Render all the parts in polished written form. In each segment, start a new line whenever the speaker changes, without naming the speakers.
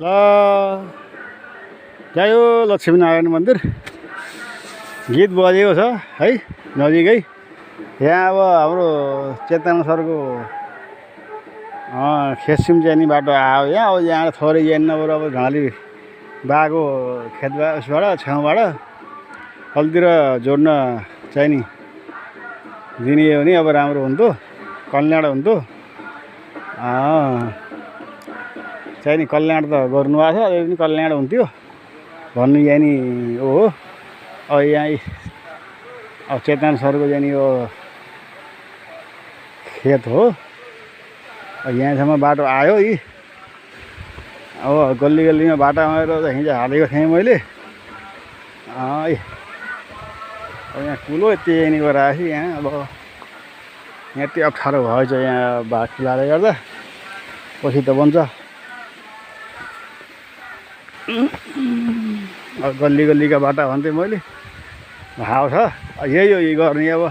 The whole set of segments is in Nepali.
ल त्यहाँ यो लक्ष्मीनारायण मन्दिर गीत बजेको छ है नजिकै। यहाँ अब हाम्रो चेतना सरको खेसिम जाने बाटो आयो यहाँ। अब यहाँ थोरै जान्नबाट अब घाँली बाको खेतबाट छेउबाट कलतिर जोड्न चाहिँ नि दिने हो भने अब राम्रो हुन्थ्यो, कल्याण हुन्थ्यो। चाहिँ नि कल्याण त गर्नुभएको छ, अझै पनि कल्याण हुन्थ्यो भन्नु यहाँ नि हो। अब यहाँ अब चेतन सरको चाहिँ नि यो खेत हो। यहाँसम्म बाटो आयो यी। अब गल्ली गल्लीमा बाटामा गएर हिजो हालेको थिएँ मैले। अब यहाँ कुलो यति यहाँनिर आएपछि यहाँ अब यहाँ यति अप्ठ्यारो भएछ यहाँ बाघ खुलाले गर्दा। पछि त बन्छ। अब गल्ली गल्लीका बाटा भन्थेँ मैले, भाउ छ यही हो। यही गर्ने अब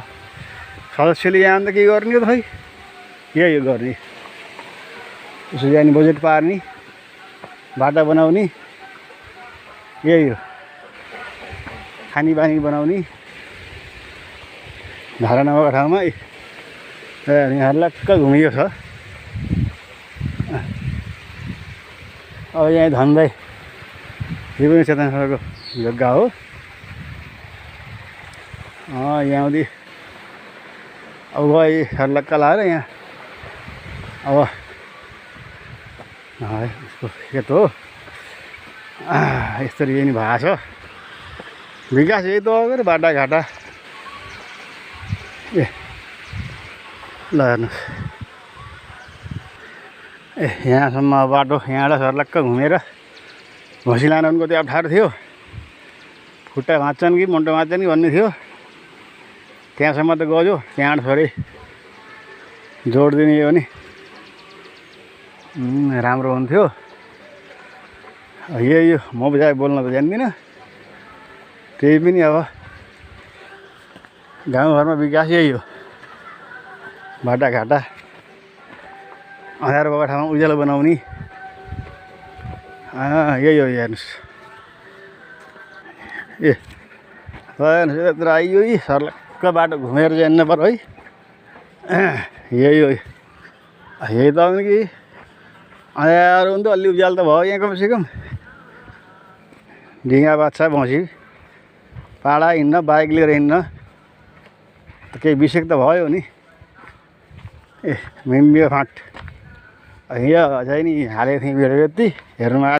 सदस्यले यहाँ अन्त के गर्ने हो त खै, यही हो गर्ने। उसो जाने बजेट पार्ने, बाटा बनाउने, यही हो। खानी बानी बनाउने धारा नभएको ठाउँमा यहाँ लक्क घुमियो छ। अब यहाँ धनदाई यो पनि चेतन सरको जग्गा हो। यहाँ आउँदै अब गयो सर्लक्क लाएर यहाँ अब उसको खेत हो। यसरी यही भएको छ विकास। यही त अगर बाटाघाटा ल हेर्नुहोस् यहाँसम्म बाटो। यहाँबाट सर्लक्क घुमेर घोसी लान उनको त्यो अप्ठ्यारो थियो। खुट्टा भाँच्छन् कि मुन्टो भाँच्छन् कि भन्ने थियो। त्यहाँसम्म त गयो, त्यहाँबाट थोरै जोडिदिने हो भने राम्रो हुन्थ्यो। यही हो। म बजाय बोल्न त जान्दिनँ, त्यही पनि अब गाउँघरमा विकास यही हो। बाटाघाटा अँध्यारो भएको ठाउँमा उज्यालो बनाउने यही हो। हेर्नुहोस् यत्र आइयो यी सर्लक्क बाटो घुमेर जानु पर्यो है। यही हो। यही त हो कि अँध्यारो हुन्थ्यो, अलि उज्यालो त भयो यहाँ कमसेकम। ढिँगा बाछा बसी पाडा हिँड्न, बाइक लिएर हिँड्न केही विषय त भयो नि। मिम्बियो फाँट यहाँ चाहिँ नि हालेको थिएँ भिडियो यति हेर्नुमा